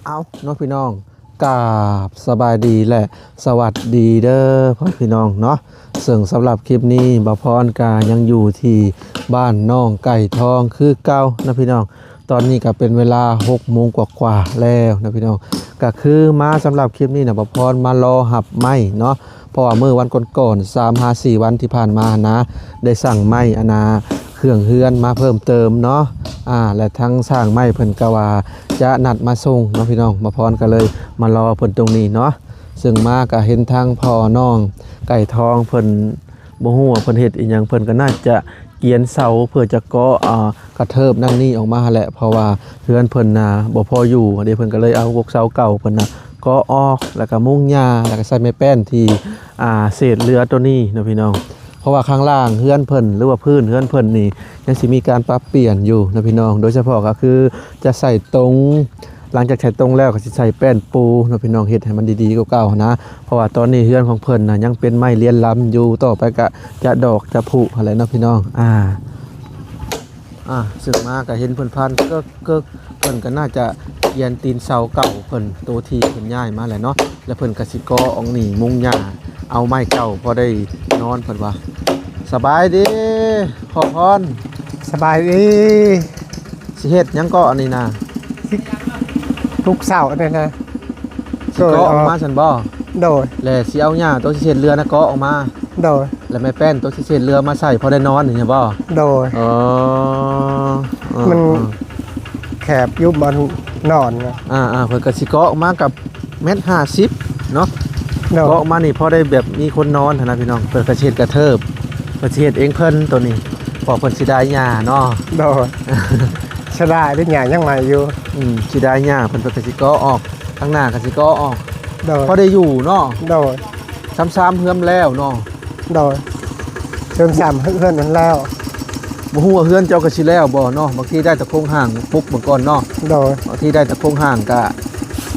ເອົາເນາະພີ່ນ້ອງ ກາບສະບາຍດີ ແລະ ສະຫວັດດີເດີພໍ່ພີ່ນ້ອງເນາະ. ເຊິ່ງສຳລັບຄລິບນີ້ ບ່າວພອນກະຍັງຢູ່ທີ່ບ້ານໜອງໄກ່ທອງຄືເກົ່າເນາະພີ່ນ້ອງ. ຕອນນີ້ກະເປັນເວລາຫົກໂມງກວ່າໆແລ້ວເນາະພີ່ນ້ອງ. ກະຄືມາສຳລັບຄລິບນີ້ນະ ບ່າວພອນມາລໍຮັບໄມ້ເນາະ ເພາະວ່າມື້ວັນກ່ອນໆ ສາມຫາສີ່ວັນທີ່ຜ່ານມານະ ໄດ້ສັ່ງໄມ້ອັນນາ ເຄື່ອງເຮືອນມາເພີ່ມເຕີມເນາະ. ອາ ແລະ ທາງຊ່າງໄມ້ເພິ່ນກະວ່າຈະນັດມາສົ່ງເນາະພີ່ນ້ອງ. ບ່າວພອນກະເລີຍມາລໍເພິ່ນຕົງນີ້ເນາະ. ເຊິ່ງມາກະເຫັນທາງພໍ່ນ້ອງໄກ່ທອງເພິ່ນ ບໍ່ຮູ້ວ່າເພິ່ນເຮັດອີ່ຫຍັງ ເພິ່ນກະໜ້າຈະກຽນເສົາເພື່ອຈະເກາະ ອາ ກະເທີບນັ້ນນີ້ອອກມາຫັ້ນແຫຼະ ເພາະວ່າເຮືອນເພິ່ນນະບໍ່ພໍຢູ່ເດ້. ເພິ່ນກະເລີຍເອົາກົກເສົາເກົ່າເພິ່ນນະເກາະອອກ ແລ້ວກະມຸງຫຍ້າ ແລ້ວກະໃສ່ໄມ້ແປ້ນທີ່ ອາ ເສດເຫຼືອໂຕນີ້ເນາະພີ່ນ້ອງ. ເພາະວ່າຂ້າງລ່າງເຮືອນເພິ່ນ ຫຼືວ່າພື້ນເຮືອນເພິ່ນນີ້ ຍັງຊິມີການປັບປ່ຽນຢູ່ເນາະພີ່ນ້ອງ. ໂດຍສະເພາະກະຄືຈະໃສ່ຕົງ ຫຼັງຈາກໃສ່ຕົງແລ້ວກະຊິໃສ່ແປ້ນປູເນາະພີ່ນ້ອງ ເຮັດໃຫ້ມັນດີໆກວ່າເກົ່າຫັ້ນນະ. ເພາະວ່າຕອນນີ້ເຮືອນຂອງເພິ່ນນະຍັງເປັນໄມ້ລຽນລຳຢູ່ ຕໍ່ໄປກະຈະດອກຈະຜຸຫັ້ນແຫຼະເນາະພີ່ນ້ອງ. ອາ ອາ ເຊິ່ງມາກະເຫັນເພິ່ນຜ່ານເກີກໆ ເພິ່ນກະໜ້າຈະກຽນຕີນເສົາເກົ່າເພິ່ນ ໂຕທີ່ເພິ່ນຍ້າຍມາແຫຼະເນາະ. ແລ້ວເພິ່ນກະຊິເກາະອອກນີ້ມຸງຫຍ້າ ເອົາໄມ້ເກົ່າພໍໄດ້ນອນເພິ່ນວ່າ. ສະບາຍດີພໍ່ພອນ. ສະບາຍດີ. ຊິເຮັດຫຍັງເກາະອັນນີ້ນະ? ປຸກເສົາອັນນີ້ນະ ຊິເກາະອອກມາຊັ້ນບໍ່? ໂດຍ. ແລະ ຊິເອົາຫຍ້າໂຕຊິເສດເຫຼືອນະເກາະອອກມາ? ໂດຍ. ແລະ ໄມ້ແປ້ນໂຕຊິເສດເຫຼືອມາໃສ່ພໍໄດ້ນອນນີ້ບໍ? ໂດຍ. ອໍ ມັນ ອືມ ແຄບຢູ່ບ່ອນນອນນະ. ອາໆ ເພິ່ນກະຊິເກາະອອກມາກັບແມັດຫ້າສິບເນາະ. ໂດຍ. ເກາະອອກມານີ້ພໍໄດ້ແບບມີຄົນນອນຫັ້ນນະພີ່ນ້ອງ. ເພິ່ນກະຊິເຮັດກະເທີບ ເພິ່ນຊິເຮັດເອງເພິ່ນໂຕນີ້ ເພາະເພິ່ນເສຍດາຍຫຍ້າເນາະ. ໂດຍ. ເສຍດາຍເດ້ ຫຍ້າຍັງໃໝ່ຢູ່. ອືມ ເສຍດາຍຫຍ້າເພິ່ນ ເພິ່ນກະຊິເກາະອອກ ທາງໜ້າກະຊິເກາະອອກ. ໂດຍ. ພໍໄດ້ຢູ່ເນາະ. ໂດຍ. ຊາມໆເຮືອນແລ້ວເນາະ. ໂດຍ. ເຊີມສາມເຮືອນນັ້ນແລ້ວ. ບໍ່ຮູ້ວ່າເຮືອນເຈົ້າກະຊິແລ້ວບໍ່ເນາະ. ບາງທີໄດ້ແຕ່ໂຄງຮ່າງປຸກເບິ່ງກ່ອນເນາະ. ໂດຍ. ບາງທີໄດ້ແຕ່ໂຄງຮ່າງກະ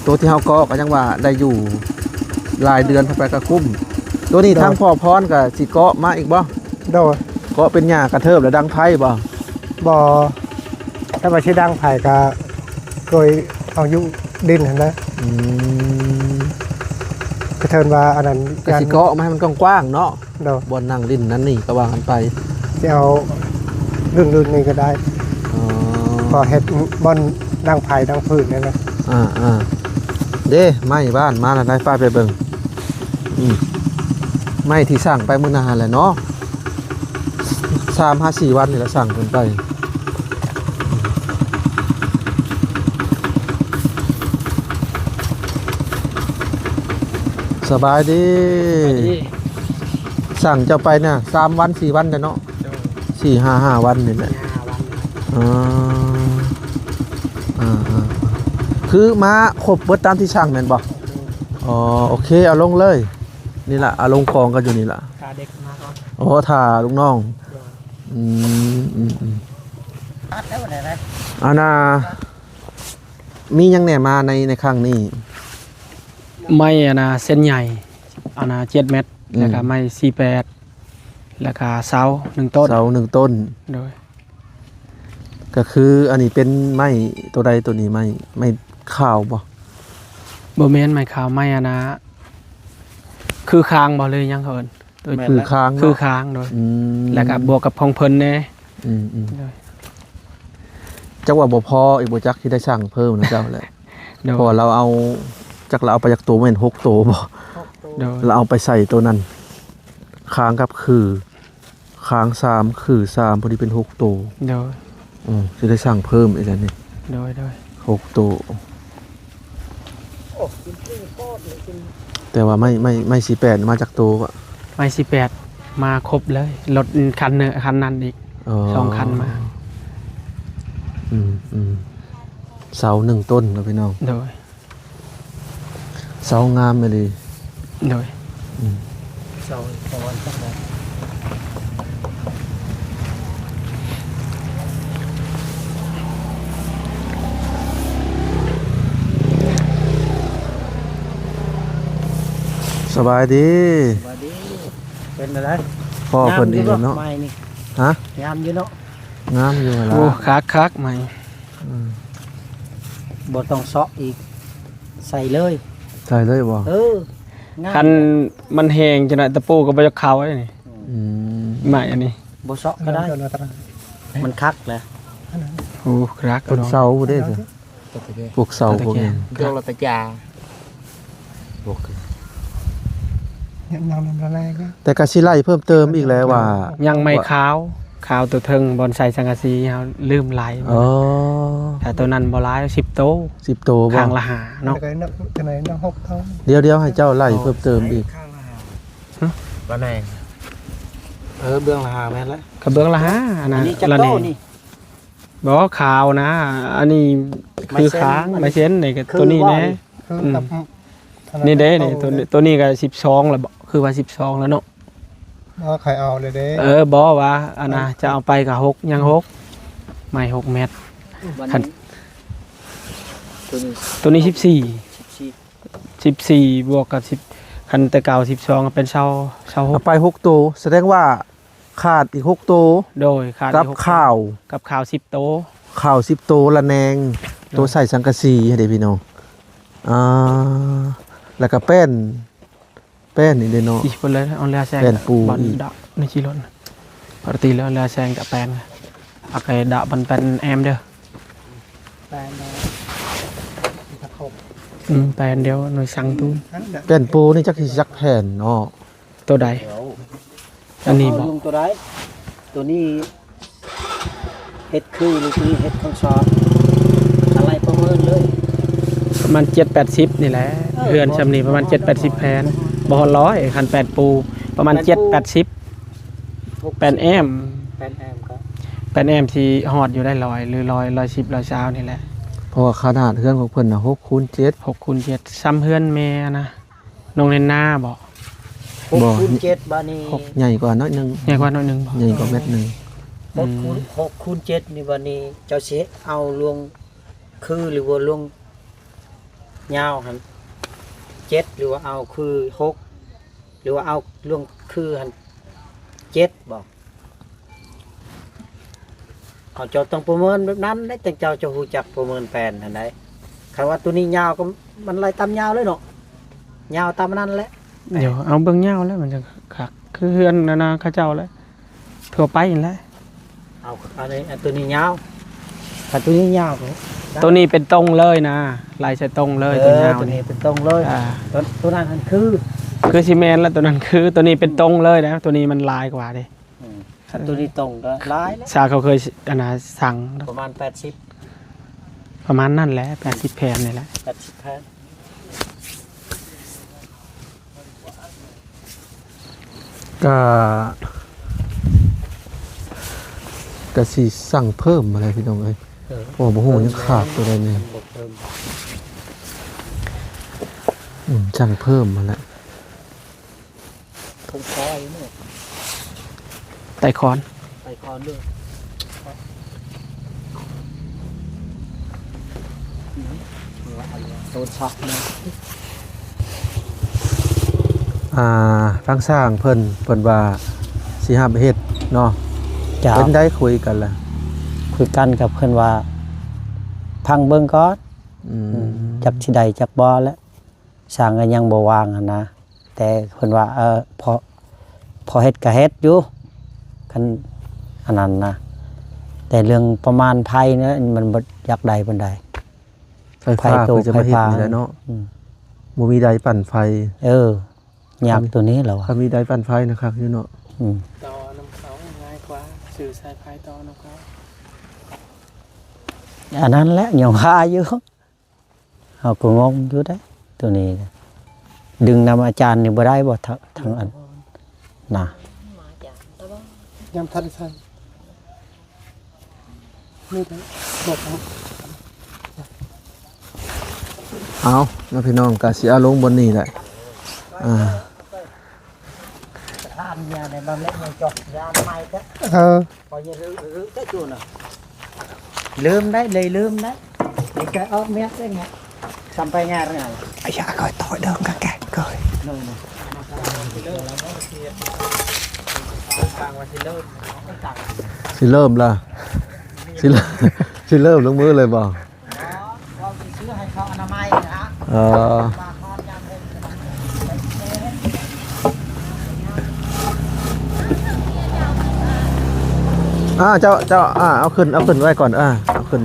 ໂຕທີ່ເຮົາເກາະກະຍັງວ່າໄດ້ຢູ່ຫຼາຍເດືອນ ເທົ່າໃດກະຄຸ້ມ. ໂຕນີ້ ໂດຍ ທາງພໍ່ພອນກະຊິເກາະມາອີກບໍ່? ໂດຍ. ເກາະເປັນຫຍ້າກະເທີບ ແລະ ດັງໄຟບໍ່? ບໍ່. ຖ້າວ່າຊິດັງໄຟກະເຄີຍເອົາຢູ່ດິນຫັ້ນແຫຼະ. ອືມ ກະເທີບວ່າອັນນັ້ນ ກະຊິເກາະອອກມາໃຫ້ມັນກວ້າງໆເນາະ. ໂດຍ. ບ່ອນນັ່ງຫຼິ້ນນັ້ນນີ້ກະວ່າກັນໄປ. ຊິເອົາລຸ້ນໆນີ້ກະໄດ້. ອໍ ພໍເຮັດບ່ອນດັງໄຟດັງຟືນນັ້ນນະ. ອາໆ ເດ້ ໄມ້ບ້ານມາແລ້ວ ໄດ້ ໄປໄປເບິ່ງ. ອືມ ໄມ້ທີ່ສັ່ງໄປມື້ນັ້ນຫັ້ນແຫຼະເນາະ. ສາມຫາສີ່ວັນນີ້ລະສັ່ງເພິ່ນໄປ. ສະບາຍດີ. ສະບາຍດີ. ສັ່ງເຈົ້າໄປນະ ສາມວັນສີ່ວັນແຫຼະເນາະ. ໂດຍ. ສີ່ຫ້າ ຫ້າວັນນີ້ແຫຼະ. ຫ້າວັນ. ອໍ ອາໆ ຄືມາຄົບເບິດຕາມທີ່ສັ່ງແມ່ນບໍ່? ໂດຍ. ອໍ ໂອເຄ ເອົາລົງເລີຍ. ນີ້ລະ ເອົາລົງກອງກັນຢູ່ນີ້ລະ. ຖ້າເດັກມາກ່ອນ. ໂອ້ ຖ້າລູກນ້ອງ. ໂດຍ. ອືມ ອືມໆ ອັນນ່າ ມີຫຍັງແດ່ມາໃນ ໃນຄັ້ງນີ້? ໄມ້ອັນນ່າເສັ້ນໃຫຍ່ ອັນນ່າເຈັດແມັດ. ອືມ. ແລ້ວກະໄມ້ສີ່ແປດ ແລ້ວກະເສົາໜຶ່ງຕົ້ນ. ເສົາໜຶ່ງຕົ້ນ. ໂດຍ. ກະຄືອັນນີ້ເປັນໄມ້ໂຕໃດໂຕນີ້? ໄມ້ ໄມ້ຂາວບໍ່? ບໍ່ແມ່ນໄມ້ຂາວ ໄມ້ອັນນ່າ ຄືຄາງບໍ່ ຫຼືຫຍັງເຂົາເອີ້ນ? ໂດຍ. ແມ່ນແຫຼະ ຄືຄາງເນາະ. ຄືຄາງ. ໂດຍ. ອືມ. ແລ້ວກະບວກກັບຂອງເພິ່ນແດ່. ອືມໆ ຈັກວ່າບໍ່ພໍອີກບໍ່ຈັກ ຊິໄດ້ສັ່ງເພີ່ມນຳເຈົ້າແຫຼະ. ໂດຍ. ເພາະວ່າລາວເອົາ ຈັກລາວເອົາໄປຈັກໂຕ ແມ່ນຫົກໂຕບໍ່? ຫົກໂຕ. ໂດຍ. ລາວເອົາໄປໃສ່ໂຕນັ້ນ ຄາງກັບຄື ຄາງສາມ ຄືສາມ ພໍດີເປັນຫົກໂຕ. ໂດຍ. ອືມ ຊິໄດ້ສັ່ງເພີ່ມອີກແລ້ວນີ້. ໂດຍໆ. ຫົກໂຕ. ໂອ້ ກິນກິນໂຄດເລີຍກິນ. ແຕ່ວ່າໄມ້ ໄມ້ ໄມ້ສີ່ແປດມາຈັກໂຕວະ? ໄມ້ສີ່ແປດມາຄົບເລີຍ ລົດຄັນເນີ ຄັນນັ້ນອີກ. ອໍ ສອງຄັນມາ. ອືມໆ ເສົາໜຶ່ງຕົ້ນເນາະພີ່ນ້ອງ. ໂດຍ. ເສົາງາມອີ່ຫຼີ. ໂດຍ. ອືມ ເສົາ ສະບາຍດີ. ສະບາຍດີ. ເປັນຈັ່ງໃດ? ພໍ່ເພິ່ນອີກເນາະ. ງາມຢູ່ເນາະ ໄມ້ນີ້. ຮະ? ງາມຢູ່ເນາະ. ງາມຢູ່ຫັ້ນລະ. ໂອ້ ຄັກໆ ໄມ້. ອືມ ບໍ່ຕ້ອງເຊາະອີກ. ໃສ່ເລີຍ ໃສ່ເລີຍບໍ່? ເອີ ງ່າຍ ຄັນມັນແຫ້ງຈັ່ງໃດຕະປູກໍບໍ່ຢາກເຂົ້າເດ້ນີ້. ອືມ ໄມ້ອັນນີ້ບໍ່ເຊາະກໍໄດ້ ມັນຄັກແຫຼະ. ໂອ້ ຄັກ ຕົ້ນເສົາພຸ້ນເດ້ ພວກເສົາພວກນີ້ ເກີລະຕະຈາ ແຕ່ກໍຊິໄລ່ເພີ່ມເຕີມອີກແຫຼະວ່າ ຍັງໄມ້ຂາວ ຂາວຕົວເທິງບ່ອນໃສ່ສັງກະສີ ເຮົາລືມໄລ່. ອໍ ຖ້າຕົວນັ້ນບໍ່ຫຼາຍ ສິບໂຕ ສິບໂຕບໍ່? ຂ້າງລະຫ້າເນາະ ດຽວໆ ໃຫ້ເຈົ້າໄລ່ເພີ່ມເຕີມອີກ. ລະແນງ ເອີ ເບື້ອງລະຫ້າແມ່ນລະ ກະເບື້ອງລະຫ້າ ອັນນັ້ນ ອັນນີ້ຈັກໂຕນີ້? ບໍ່ ຂາວນະ ອັນນີ້ຄືຄ້າງ ໄມ້ເຊັນນີ້ ກໍຕົວນີ້ແນ່. ຄືກັບ ອືມ ອັນນັ້ນ ນີ້ເດ້ ໂຕນີ້ ໂຕນີ້ກໍສິບສອງແລ້ວບໍ? ຄືວ່າສິບສອງແລ້ວເນາະ. ບໍ່ ຂ້ອຍເອົາແລ້ວເດ້. ເອີ ບໍ່ວ່າ ອັນນ່າ ຈະເອົາໄປກໍຫົກ ຍັງຫົກ ໄມ້ຫົກແມັດ. ຄັນ ໂຕນີ້ ໂຕນີ້ສິບສີ່ ສິບສີ່ ສິບສີ່ບວກກັບສິບ ຄັນແຕ່ເກົ່າສິບສອງກໍເປັນຊາວ ຊາວຫົກ ເອົາໄປຫົກໂຕ ສະແດງວ່າຂາດອີກຫົກໂຕ. ໂດຍ ຂາດອີກຫົກໂຕ ກັບຂາວ ກັບຂາວສິບໂຕ ຂາວສິບໂຕ ລະແນງ ໂຕໃສ່ສັງກະສີຫັ້ນເດ້ພີ່ນ້ອງ. ອ່າ ແລ້ວກໍແປ້ນ ແປ້ນນີ້ເດ້ເນາະ ຊິເພິ່ນເລີຍ ເອົາເຫຼືອແຊງ ແປ້ນປູ ບໍ່ ອີກ ດະ ໃນຂີ່ລົດ ປົກກະຕິເຫຼືອ ເຫຼືອແຊງກະແປ້ນ ອາໄກດະບັນແປ້ນແອມເດີ ແປ້ນເດີ ອືມ ແປ້ນດຽວໜ່ວຍສັງຕູນ. ແປ້ນປູນີ້ຈັກຊິຈັກແຜ່ນເນາະ ໂຕໃດ? ອັນນີ້ບໍ່? ເອົາລົງໂຕໃດ? ໂຕນີ້ ເຮັດຄື ຫຼື ເຮັດຂອງຊອດ ອາໄລປະເມີນເລີຍ ປະມານເຈັດແປດສິບນີ້ແຫຼະ. ເອີ ເຮືອນຊ່ຳນີ້ປະມານເຈັດແປດສິບແຜ່ນ ບໍ່ຮອດຮ້ອຍ ຄັນແປ້ນປູ ປະມານເຈັດແປດສິບ. ແປ້ນແອມ ແປ້ນແອມກໍ ແປ້ນແອມຊິຮອດຢູ່ໄດ້ຮ້ອຍ ຫຼື ຮ້ອຍ ຮ້ອຍສິບ ຮ້ອຍຊາວນີ້ແຫຼະ ເພາະວ່າຂະໜາດເຮືອນຂອງເພິ່ນນະ ຫົກຄູນເຈັດ ຫົກຄູນເຈັດ ຊ່ຳເຮືອນແມ່ນະ. ນ້ອງແນນນາບໍ? ຫົກ ບໍ່ ຄູນເຈັດ ບາດນີ້ ໃຫຍ່ກວ່າໜ້ອຍໜຶ່ງ ໃຫຍ່ກວ່າໜ້ອຍໜຶ່ງບໍ? ໃຫຍ່ກວ່າແມັດໜຶ່ງ. ຫົກ ອືມ ຄູນ ຫົກຄູນເຈັດນີ້ ບາດນີ້ເຈົ້າຊິເອົາລວງຄື ຫຼືວ່າລວງຍາວຫັ້ນ ເຈັດ ຫຼືວ່າເອົາຄື ຫົກ ຫຼືວ່າເອົາລວງຄືຫັ້ນ ເຈັດບໍ? ເຮົາເຈົ້າຕ້ອງປະເມີນແບບນັ້ນເດ້ ຈັ່ງເຈົ້າຈະຮູ້ຈັກປະເມີນແປ້ນຫັ້ນໃດ. ຄັນວ່າໂຕນີ້ຍາວກໍມັນໄລ່ຕາມຍາວເລີຍເນາະ ຍາວຕາມອັນນັ້ນແຫຼະ. ດຽວເອົາເບິ່ງຍາວແລ້ວມັນຈະຄັກ ຄືເຮືອນອັນນາເຂົາເຈົ້າແຫຼະ ທົ່ວໄປຫັ້ນແຫຼະ. ເອົາ ອັນນີ້ ອັນໂຕນີ້ຍາວ ຄັນໂຕນີ້ຍາວກໍໄດ້ ໂຕນີ້ເປັນຕົງເລີຍນະ ໄລ່ໃສ່ຕົງເລີຍ ເອີ ໂຕຍາວ ໂຕນີ້ເປັນຕົງເລີຍ. ອ່າ ໂຕ ໂຕນັ້ນຫັ້ນຄື ຄືຊິແມ່ນລະ ໂຕນັ້ນຄື ໂຕນີ້ເປັນຕົງເລີຍນະ ໂຕນີ້ມັນຫຼາຍກວ່າເດ້. ອືມ ຄັນໂຕນີ້ຕົງກໍຫຼາຍແລ້ວ ຊາເຂົາເຄີຍ ອັນນ່າ ສັ່ງປະມານແປດສິບ ປະມານນັ້ນແຫຼະ ແປດສິບແຜ່ນນີ້ແຫຼະ ແປດສິບແຜ່ນ. ກະ ກະຊິສັ່ງເພີ່ມຫັ້ນແຫຼະພີ່ນ້ອງເອີຍ ເອີ ເພາະວ່າບໍ່ຮູ້ຍັງຂາດຕົວໃດແນ່. ບໍ່ເພີ່ມ ອືມ ສັ່ງເພີ່ມຫັ້ນແຫຼະ. ເພິ່ນຄອຍເນາະ ໄຕຄອນ ໄຕຄອນເດີ. ອືມ ໂຕຊັກເນາະ. ອ່າ ທາງຊ່າງເພິ່ນ ເພິ່ນວ່າຊິຮັບເຮັດເນາະ. ເຈົ້າ ເປັນໃດ ຄຸຍກັນລະ? ຄຸຍກັນກັບເພິ່ນວ່າ ຟັງເບິ່ງກ່ອນ. ອືມ ອືມ ຈັກຊິໄດ້ຈັກບໍ່ແຫຼະ ຊ່າງກໍຍັງບໍ່ວ່າງຫັ້ນນະ ແຕ່ເພິ່ນວ່າ ເອີ ພໍ ພໍເຮັດກໍເຮັດຢູ່ ຄັນອັນນັ້ນນະ ແຕ່ເລື່ອງປະມານໄຟນະ ມັນບໍ່ຢາກໄດ້ປານໃດ. ໄຟຟ້າ ໄຟໂຕ ເພິ່ນຈະມາເຮັດນີ້ແຫຼະເນາະ. ໄຟຟ້າ ອືມ ບໍ່ມີໄດປັ່ນໄຟ. ເອີ ຍາກໂຕນີ້ແຫຼະວ່າ ຄັນມີໄດປັ່ນໄຟນະຄັກຢູ່ເນາະ. ອືມ ຕໍ່ນຳເຂົາງ່າຍກວ່າ ຊື້ສາຍໄຟຕໍ່ນຳເຂົາ ອັນນັ້ນແຫຼະຍັງວ່າຢູ່. ເຮົາກໍງົງຢູ່ເດ້ ໂຕນີ້ນະ ດຶງນຳອາຈານນີ້ບໍ່ໄດ້ບໍ່ ທ- ທາງອັນນະ ຍັງທັນໃສ່ ນີ້ເດ້ ບໍ່ທັນ. ເອົາເນາະພີ່ນ້ອງ ກະຊິເອົາລົງບ່ອນນີ້ແຫຼະ. ອ່າ ເອີ ລືມໄດ້ ເລີຍລືມໄດ້ ແກະອອກແມັດເອງ ສຳໄປງານເອົາ ອາຍາ ກອຍ ໂຕເດີມກະແກະ ກອຍ ຊິເລີ່ມລະ ຊິເລີ່ມ ຊິເລີ່ມລົງມືເລີຍບໍ່? ເວົ້າຊື່ໆ ໃຫ້ ເອີ ອ່າ ເຈົ້າ ເຈົ້າ ອ່າ ເອົາຂຶ້ນ ເອົາຂຶ້ນໄວ້ກ່ອນ ອ່າ ເອົາຂຶ້ນ.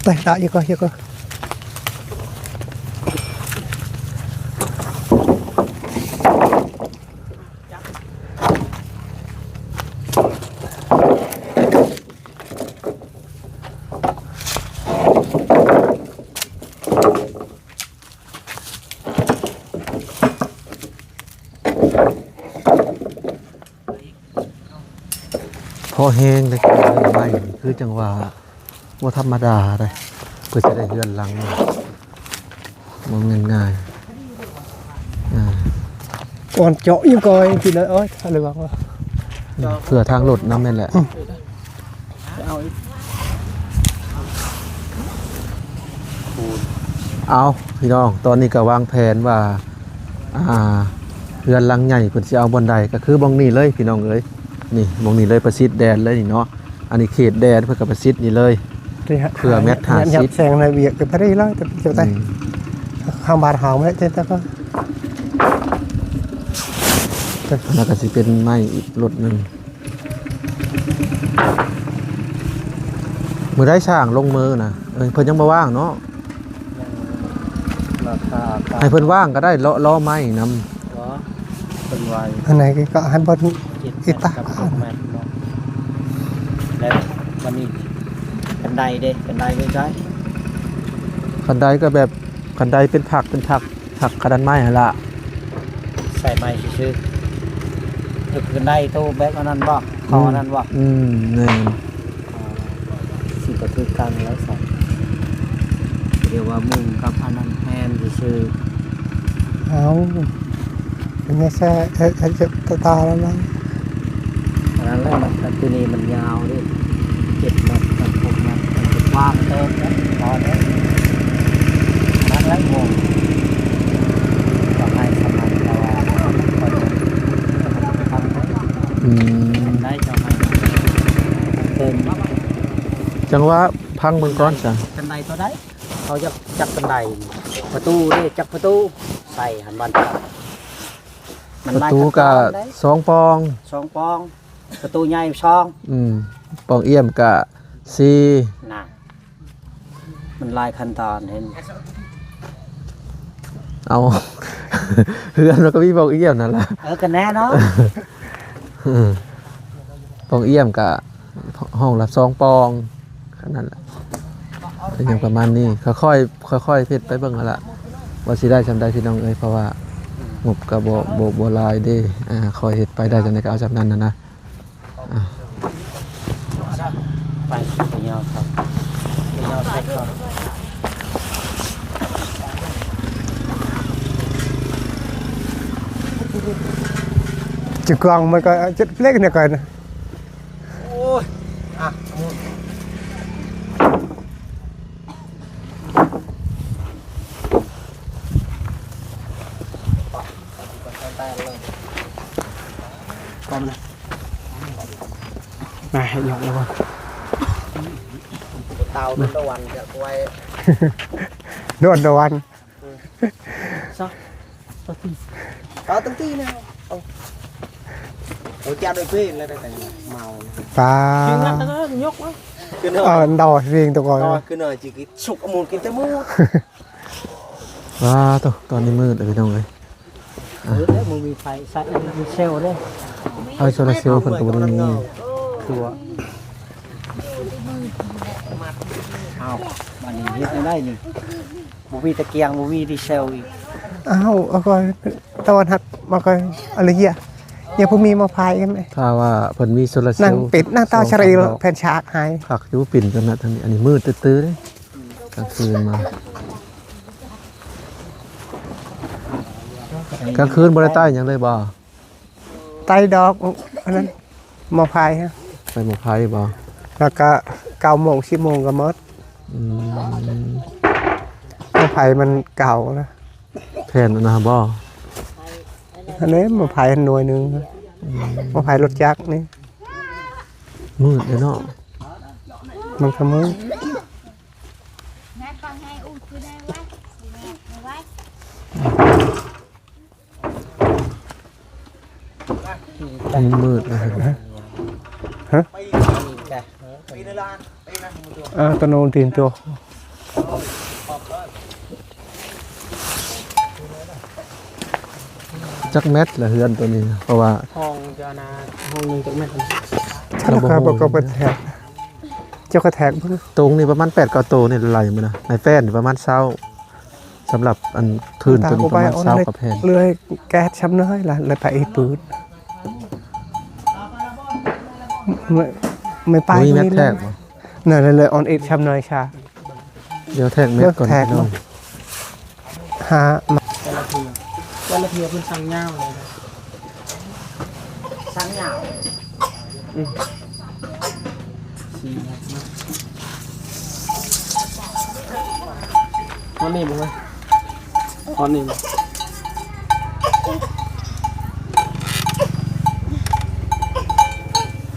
ໄປ ຕະ ຢູ່ກ່ອນ ຢູ່ກ່ອນ. ພໍແຮງເດ້ ເຮືອນໄມ້ນີ້ຄືຈັ່ງວ່າບໍ່ທຳມະດາເດ້ ເພື່ອຈະໄດ້ເຮືອນຫຼັງນີ້ ບໍ່ແມ່ນງ່າຍ ອ່າ ກ່ອນເຈາະອີກກ່ອນ ກິນເອົາ ເອີຍ ລະວັງວ່າ ເພື່ອທາງລົດນຳແມ່ນແຫຼະ. ອືມ ເອົາ ພີ່ນ້ອງ ຕອນນີ້ກໍວາງແຜນວ່າ ອ່າ ເຮືອນຫຼັງໃຫຍ່ເພິ່ນຊິເອົາບ່ອນໃດ ກໍຄືບ່ອນນີ້ເລີຍພີ່ນ້ອງເອີຍ ນີ້ບ່ອນນີ້ເລີຍ ປະຊິດແດນເລີຍນີ້ເນາະ ອັນນີ້ເຂດແດນ ເພິ່ນກໍປະຊິດນີ້ເລີຍ ເພື່ອແມັດຫ້າສິບ ແສງໃນວຽກກໍບໍ່ໄດ້ຫຼາຍ ແຕ່ເຈົ້າໄດ້ ອືມ ຂ້າງບ້ານເຮົາແຫຼະ ແຕ່ກໍ ແລ້ວກໍຊິເປັນໄມ້ອີກລົດໜຶ່ງ. ມື້ໃດຊ່າງລົງມືນະ ເອີ ເພິ່ນຍັງບໍ່ວ່າງເນາະ ຍັງ ລາຄາ ໃຫ້ເພິ່ນວ່າງກໍໄດ້ ເລາະ ເລາະໄມ້ນຳ ເນາະ ເພິ່ນວ່າ ອັນໃດກໍໃຫ້ເພິ່ນ ເຈັດແມັດ ອີກຕາ ກັບຫົກແມັດເນາະ ແລ້ວບັດນີ້ ຄັນໄດເດ້ ຄັນໄດໄວ້ໃສ ຄັນໄດກໍແບບ ຄັນໄດເປັນຜັກ ເປັນຜັກ ຜັກຂະດານໄມ້ຫັ້ນລະ ໃສ່ໄມ້ຊື່ໆ ຄືໄດ້ໂຕແບບອັນນັ້ນບໍ່ ຂໍອັນນັ້ນບໍ່ ອືມ ອືມ ແມ່ນ ອ່າ ຊິບໍ່ຖືກກັນແລ້ວຊັ້ນ ດຽວວ່າມຸງກັບອັນນັ້ນແທນຊື່ໆ ເອົາ ເປັນແຊະ ເຮັດ ເຮັດຕາແລ້ວນະ ອັນນັ້ນແຫຼະ ມັນ ອັນຕົວນີ້ມັນຍາວເດ້ ເຈັດແມັດກັບຫົກແມັດ ມັນກະກວ້າງເຕີບເດ້ ພໍເດ້ ອັນນັ້ນແຫຼະງົງ ກໍໃຫ້ສຳລັບ ແຕ່ວ່າ ອືມ ໄດ້ເຈົ້າໃຫ້ເຕີມ ຈັ່ງວ່າຟັງເບິ່ງກ່ອນຊະ ຄັນໄດເທົ່າໃດ ເຂົາຢາກຈັກຄັນໄດ ປະຕູເດ້ ຈັກປະຕູ ໃສ່ຫັ້ນ ບານ ມັນ ປະຕູກະ ຫຼາຍຂັ້ນຕອນເດ້ ສອງປ່ອງ ສອງປ່ອງ ປະຕູໃຫຍ່ສອງ ອືມ ປ່ອງອ້ຽມກະສີ່ ນະ ມັນຫຼາຍຂັ້ນຕອນ ເຫັນ ເອົາ ເຮືອນມັນກໍມີປ່ອງອ້ຽມນັ້ນລະ ເອີ ກໍແນ່ເນາະ ປ່ອງອ້ຽມກະຫ້ອງລະສອງປ່ອງ ແຄ່ນັ້ນລະ ກໍຍັງປະມານນີ້ ຄ່ອຍໆ ຄ່ອຍໆເຮັດໄປເບິ່ງຫັ້ນລະ ວ່າຊິໄດ້ສ່ຳໃດພີ່ນ້ອງເອີຍ ເພາະວ່າງົບກໍບໍ່ ບໍ່ ບໍ່ຫຼາຍເດ້ ອ່າ ຄ່ອຍເຮັດໄປ ໄດ້ສ່ຳໃດກໍເອົາສ່ຳນັ້ນນະ ອ່າ ໄປ ໄປຍາວຄັບ ໄປຍາວຄັບ ຈະກວາງມັນກໍເຈັດເລັກນີ້ກ່ອນ ໂອ້ຍ ອ່ະ ມາ ເຮັດຫຍັງແລ້ວວະ ເຕົາໂດນຕະວັນຈະໄວ້ ໂດນຕະວັນ ຊະ ຕາຕີ ຕາຕັ້ງຕີແລ້ວ ໂອ້ ໂອ້ ຈັບໄດ້ເພນແລ້ວ ແຕ່ເມົາ ປາ ກິນນັ້ນ ຍົກມາ ຂຶ້ນເນາະ ເອີ ດອກເພງຕົວກ່ອນ ຂຶ້ນເນາະ ຈິກິນສຸກອະມູນກິນແຕ່ໝູ ປາໂຕ ຕອນນີ້ມືດແລ້ວພີ່ນ້ອງເອີຍ ເອີ ບໍ່ມີໄຟໃຊ້ ມີເຊວເດ້ ໄຟໂຊລາເຊວເພິ່ນກໍບໍ່ໄດ້ມີ ຄືວ່າ ອ້າວ ບາດນີ້ເຮັດແນວໃດນີ້ ບໍ່ມີຕະກຽງ ບໍ່ມີດີເຊວອີກ ອ້າວ ເອົາກໍຕອນຮັກມາກໍອາເລຍ ຍັງບໍ່ມີໝໍ້ພາຍກັນ ຖ້າວ່າເພິ່ນມີໂຊລາເຊວ ນັ່ງປິດ ນັ່ງຕໍ່ຊະຣີແຜ່ນສາກໃຫ້ ຄັກຢູ່ ປິ່ນກັນນະ ທາງນີ້ ອັນນີ້ມືດຕື້ໆເດ້ ກາງຄືນມາ ກາງຄືນບໍ່ໄດ້ໄຕ້ຫຍັງເລີຍບໍ່? ໄຕ້ດອກ ອັນນັ້ນ ໝໍ້ພາຍຮະ ໄຕ້ໝໍ້ພາຍບໍ່? ແລ້ວກະເກົ້າໂມງ ສິບໂມງກໍໝົດ ອືມ ໝໍ້ພາຍມັນເກົ່າລະ ແຜ່ນອັນນັ້ນບໍ່? ອັນນີ້ໝໍ້ພາຍໜ່ວຍໜຶ່ງ ອືມ ໝໍ້ພາຍລົດຈັກນີ້ ມືດເດ້ເນາະ ມັນກໍມືດ. ມັນມືດນະ. ຮະ? ເອີ ໂຕໂນ້ນຕີນໂຕ ຈັກແມັດລະເຮືອນໂຕນີ້ ເພາະວ່າຫ້ອງຈະນາ ຫ້ອງໜຶ່ງຈັກແມັດ? ເຈົ້າກໍແທກ ເຈົ້າກໍແທກເບິ່ງ ຕົງນີ້ປະມານແປດເກົ້າໂຕນີ້ໄລ່ມານະ ໃນແປ້ນນີ້ປະມານຊາວ ສຳລັບອັນພື້ນໂຕນີ້ປະມານຊາວກວ່າແຜ່ນ ເລື່ອຍແກະຊຳນ້ອຍລະ ແລ້ວໄປອີກປືນ ແມ່ນປາຍ ມີແມັດແທກບໍ່? ນັ້ນເລີຍ ອອນເອັດຊຳນ້ອຍຊາ ດຽວແທກແມັດກ່ອນ ແທກ ພີ່ນ້ອງ ຫາ ແຕ່ລະເທື່ອ ແຕ່ລະເທື່ອເພິ່ນສັ່ງຍາວເລີຍນະ ສັ່ງຍາວ ອືມ ສີ່ແມັດນະ ຮອດນີ້ບໍ່ເວີຍ ຮອດນີ້ບໍ່?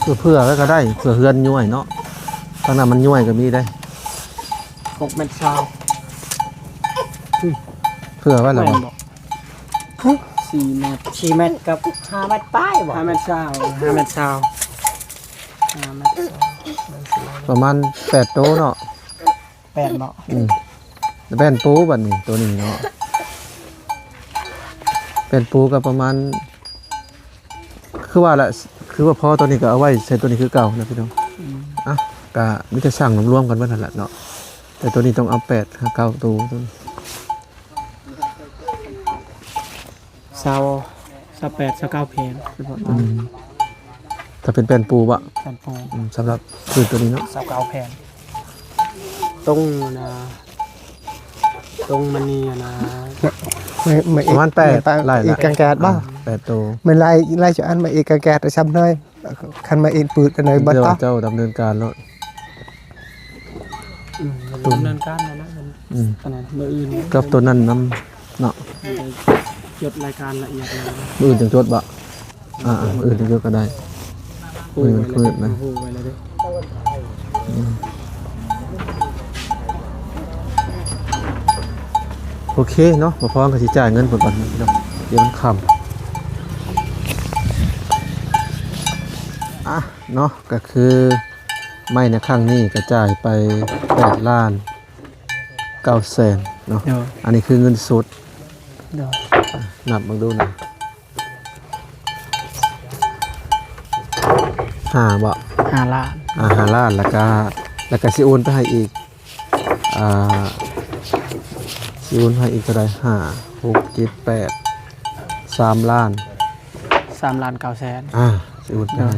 ເພື່ອ ເພື່ອໄວ້ກໍໄດ້ ເພື່ອເຮືອນຍ້ວຍເນາະ ທາງນັ້ນມັນຍ້ວຍກໍມີເດ້. ຫົກແມັດຊາວ ເພື່ອໄວ້ແລ້ວບໍ່? ສີ່ແມັດ ສີ່ແມັດກັບຫ້າແມັດປາຍບໍ່? ຫ້າແມັດຊາວ ຫ້າແມັດຊາວ ຫ້າແມັດຊາວ ປະມານແປດໂຕເນາະ ແປດເນາະ ອືມ ແປ້ນປູບັດນີ້ ໂຕນີ້ເນາະ ແປ້ນປູກໍປະມານ ຄືວ່າລະ ຄືວ່າພໍໂຕນີ້ກໍເອົາໄວ້ໃສ່ໂຕນີ້ຄືເກົ່ານະພີ່ນ້ອງ ອືມ ອ່ະ ກະມີແຕ່ສັ່ງລວມໆກັນເບິດຫັ້ນລະເນາະ ແຕ່ໂຕນີ້ຕ້ອງເອົາແປດຫາເກົ້າໂຕ ໂຕນີ້ ຊາວ ຊາວແປດ ຊາວເກົ້າແຜ່ນ ອືມ ຖ້າເປັນແປ້ນປູບໍ? ແປ້ນປູ ອືມ ສຳລັບຄືໂຕນີ້ເນາະ ຊາວເກົ້າແຜ່ນ ຕົງນະ ຕົງມັນນີ້ນະ ປະມານແປດ ໄລ່ລະ ເອກກາງແກດບໍ່? ອ່າ ແປດໂຕ ແມ່ນໄລ່ ໄລ່ຈຸອັນມາເອກກາງແກດຊຳນ້ອຍ ຄັນມາເອກປືດອັນໃດບໍ່ ເຈົ້າດຳເນີນການໂລດ ອືມ ດຳເນີນການແລ້ວນະ ອືມ ອັນນັ້ນມື້ອື່ນ ກັບໂຕນັ້ນນຳເນາະ ຈົດລາຍການລະອຽດເລີຍ ມື້ອື່ນຈັ່ງຈົດບໍ? ອ່າ ມື້ອື່ນຈັ່ງຈົດກໍໄດ້ ມື້ອື່ນນະ ອືມ ໂອເຄເນາະ ບໍ່ພອນກໍຊິຈ່າຍເງິນເພິ່ນກ່ອນເນາະ ດຽວມັນຄ່ຳ ອ່ະ ເນາະ ກໍຄືໄມ້ໃນຄັ້ງນີ້ກະຈ່າຍໄປແປດລ້ານເກົ້າແສນເນາະ ໂດຍ ອັນນີ້ຄືເງິນສົດ ໂດຍ ນັບເບິ່ງດູນະ ຫ້າບໍ? ຫ້າລ້ານ ອ່າ ຫ້າລ້ານ ແລ້ວກະ ແລ້ວກະຊິໂອນໄປໃຫ້ອີກ ອ່າ ຊິໂອນໃຫ້ອີກເທົ່າໃດ? ຫ້າ ຫົກ ເຈັດ ແປດ ສາມລ້ານ ສາມລ້ານເກົ້າແສນ ອ່າ ຊິໂອນໄປໃຫ້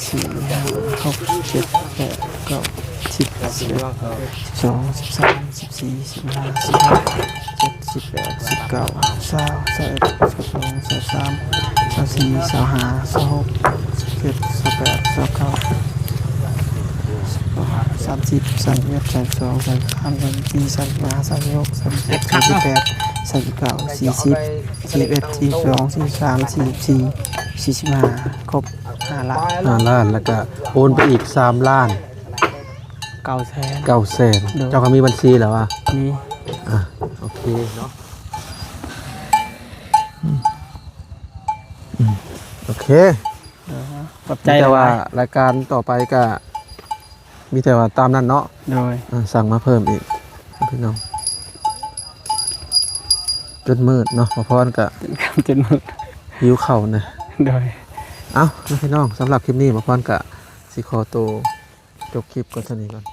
ສີ່ ຫ້າ ຫົກ ເຈັດ ແປດ ເກົ້າ ສິບ ສິບເອັດ ສິບສອງ ສິບສາມ ສິບສີ່ ສິບຫ້າ ສິບຫົກ ສິບເຈັດ ສິບແປດ ສິບເກົ້າ ຊາວ ຊາວເອັດ ຊາວສອງ ຊາວສາມ ຊາວສີ່ ຊາວຫ້າ ຊາວຫົກ ຊາວເຈັດ ຊາວແປດ ຊາວເກົ້າ ສາມສິບ ສາມສິບເອັດ ສາມສິບສອງ ສາມສິບສາມ ສາມສິບສີ່ ສາມສິບຫ້າ ສາມສິບຫົກ ສາມສິບເຈັດ ສາມສິບແປດ ສາມສິບເກົ້າ ສີ່ສິບ ສີ່ສິບເອັດ ສີ່ສິບສອງ ສີ່ສິບສາມ ສີ່ສິບສີ່ ສີ່ສິບຫ້າ ຄົບຫ້າລ້ານ ຫ້າລ້ານ ແລ້ວກະໂອນໄປອີກສາມລ້ານເກົ້າແສນ ເກົ້າແສນ ໂດຍ ເຈົ້າກໍມີບັນຊີແລ້ວວະ? ມີ ອ່ະ ໂອເຄເນາະ ອືມ ອືມ ໂອເຄ ໂດຍ ຂອບໃຈ ມີແຕ່ວ່າ ຫຼາຍໆ ລາຍການຕໍ່ໄປກະ ມີແຕ່ວ່າຕາມນັ້ນເນາະ ໂດຍ ອ່າ ສັ່ງມາເພີ່ມອີກ ພີ່ນ້ອງ ຈົນມືດເນາະ ໝໍພອນກະ ຈົນຄ່ຳຈົນມືດ ຫິວເຂົ້ານະ ໂດຍ ເອົ້າ ພີ່ນ້ອງ ສຳລັບຄລິບນີ້ໝໍພອນກະຊິຂໍໂຕຈົບຄລິບກ່ອນ ເທົ່ານີ້ກ່ອນ